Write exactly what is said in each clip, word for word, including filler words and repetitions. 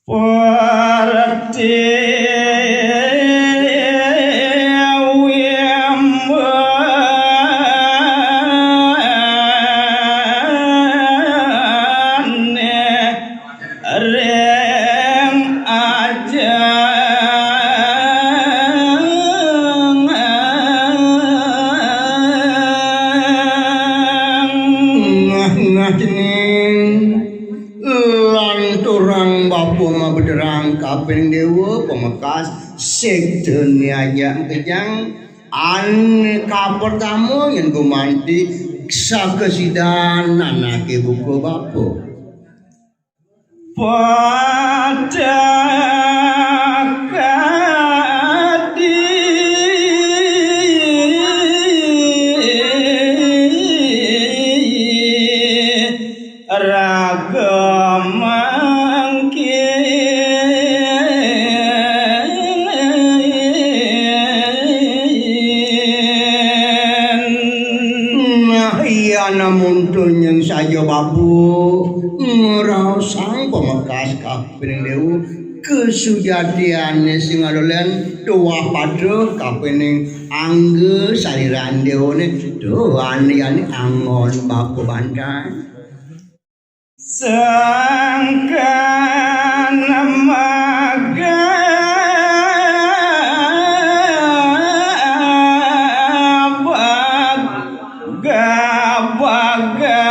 Pertiwi mbane ring ajeng. Nah, nah, cening. Lanturang bapa mabederang kapining dewa pamekas, sekdene ajak makejang, ane kapertama nyen gumanti sakesidan anake buka bapa. Pada kadi raga mangkin. Nah, iya namun to nyen saja bapa ngraosang pamekas kapining dewa, kasujatiane sing adolen tuah pada kapining angga sariran dewane, tuan yani angon bapa bantai. Sangkan magabag gabagan.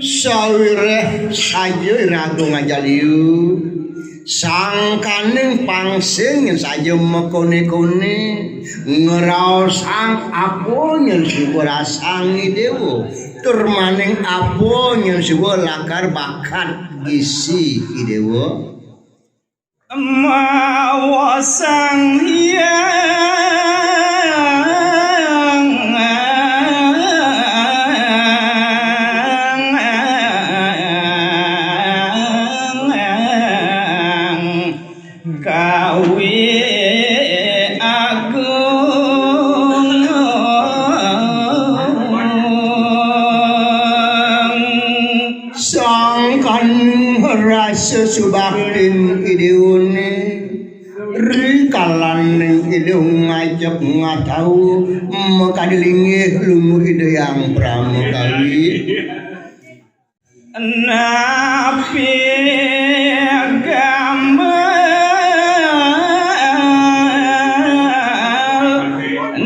Sawireh saja iraga ngajak liu, sangkaning pang sing saja makone-kone, ngraosang apa nyen suba rasang i dewa, tur maning apa nyen suba lakar bakat gisi i dewa. Mawa Sang Hyang Kawi Agung. Sangkan rasa subaktin i dewane, rikalaning i dewa ngajep ngatau makadi linggih lungguh Ida Hyang Pramakawi. Napi gambar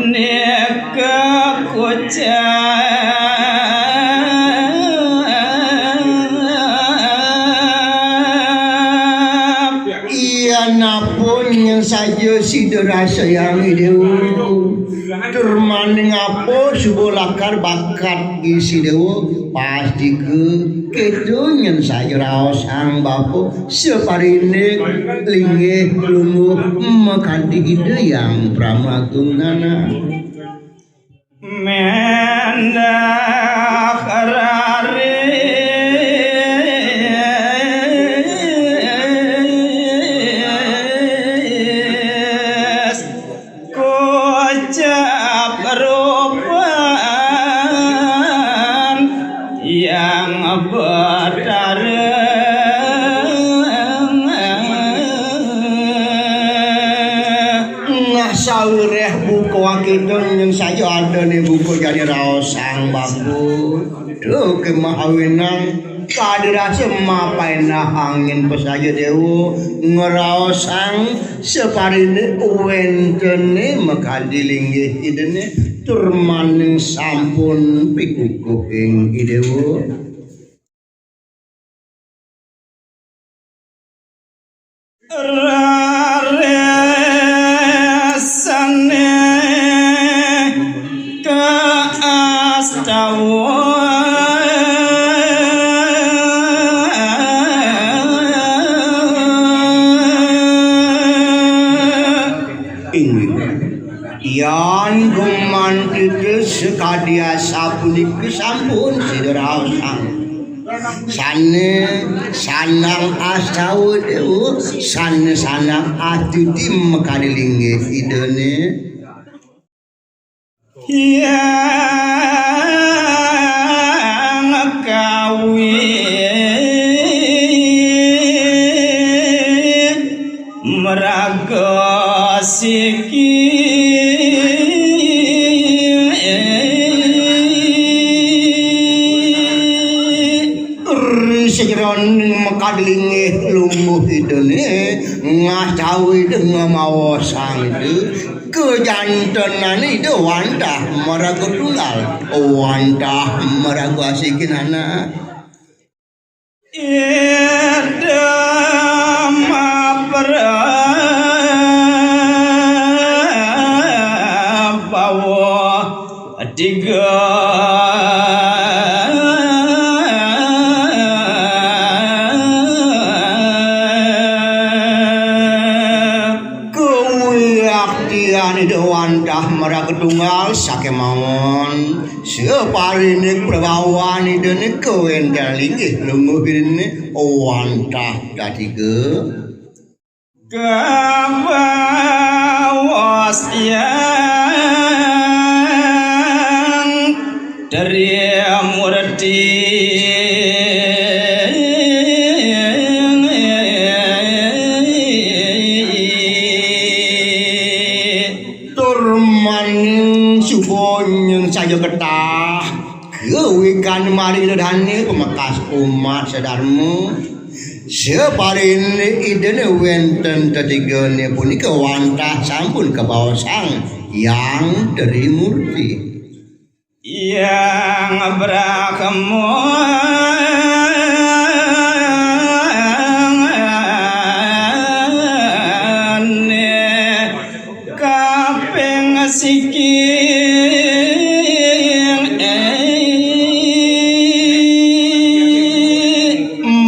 nika kucap? Iya napun nyen saja sida rasayang i dewa. Tur maning apa suba lakar bakat gisi dewa, pastika keto nyen saja raosang bapa, saparine linggih lungguh makanti Ida Hyang Pramakawi. Mendah raris kucap rupan Hyang Betara. Nah, sawireh buka wakitung nyen saja adane buka jani raosang bapa. Duh, kemah awinang kadi rasa mapainah angin pesaja dewa ngraosang saparine wentene makadi linggih Idane tur maning sampun pikukuhing i dewa. Rarisane kaastawa. Inggih. Yan gumanti sakadi asapunika sampun sida raosang. Sane sandang astawa dewa, sane sandang astuti makadi linggih Idane. Ya. Iki sajeroning makadi linggih lungguh Idane, ngastawa Ida ngamaosang Ida, kajantenan Ida wantah maraga tunggal, wantah maraga asikin anak. Ida maprabawa tiga. Kawiaktian Ida wantah maraga tunggal sakémaon. Sapariné prabawan Idané kawéntenan linggih lungguh Idané wantah tatiga. Kabaos Hyang Trimurti. Tur maning suba nyengsaja ketah, kawikan mari Ida dané pamekas umat sadharma. Sapariné Idané wénten tetigané punika wantah sampun kabaosang Hyang Trimurti. Hyang Brahma kaping siki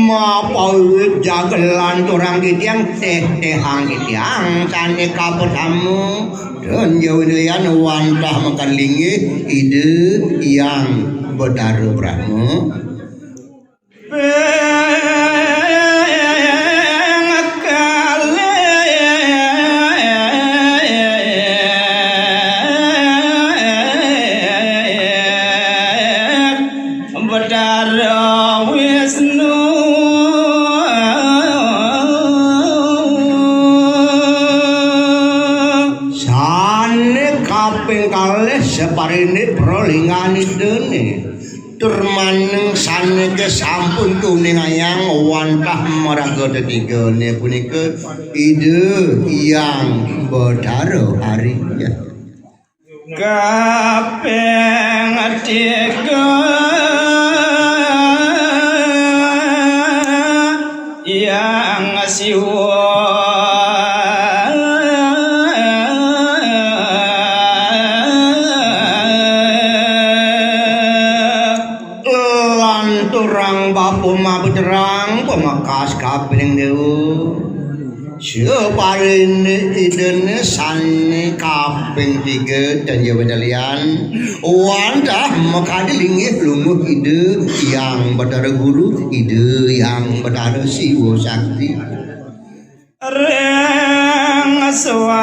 mapawiwit jagelan turang titiang téh-téhang titiang sané kapertama. Dan jawin lian wantah makan linggih Ida Hyang Betara Brahma. Ping kalih Betara Wisnu. Sané kaping kalih sapariné pralinggan Idané. Tur maning sané sampun kuningayang wantah maraga tetigané punika Ida Hyang Betara Arya. Kaping tiga Hyang Siwa. Lanturang bapa mabeterang pamekas kaping dewa. Sapariné Idané sané kaping tiga dan ya wedalian wantah makadi linggih lungguh Ida Hyang Betara Guru, Ida Hyang Betara Siwa Sakti. Ring suang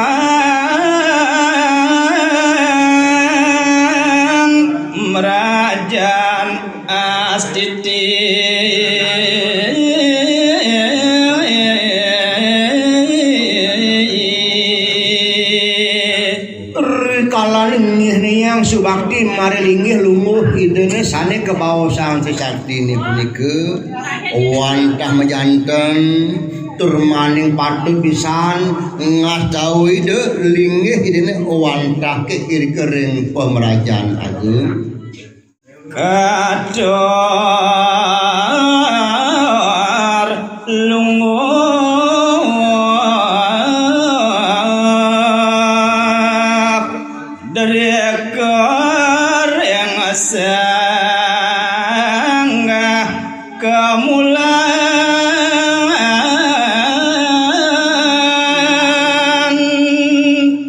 merajan Astiti. Rikalaning ngiring subakti mari linggih lungguh Idané sané kabaosang Sri Saktine punika wantah majanten tur maning patut pisan ngastawa Ida linggih Idané wantah kairika ring pamrajan agung. Katur lungguh drika ring sanggah kamulan.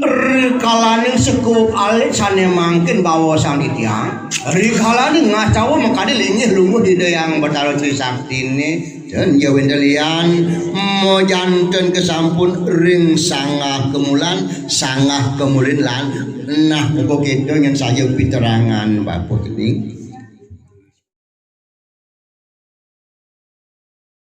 Rikalaning sekup alit sané mangkin baosang titiang. Rikalaning ngastawa makadi linggih lungguh Ida Hyang Betara Sri Saktine. Dan ya wénten lian majanten kasampun ring sanggah kamulan, sanggah kamulin lan nah buka kita nyen saja piterangan Bapa Kening.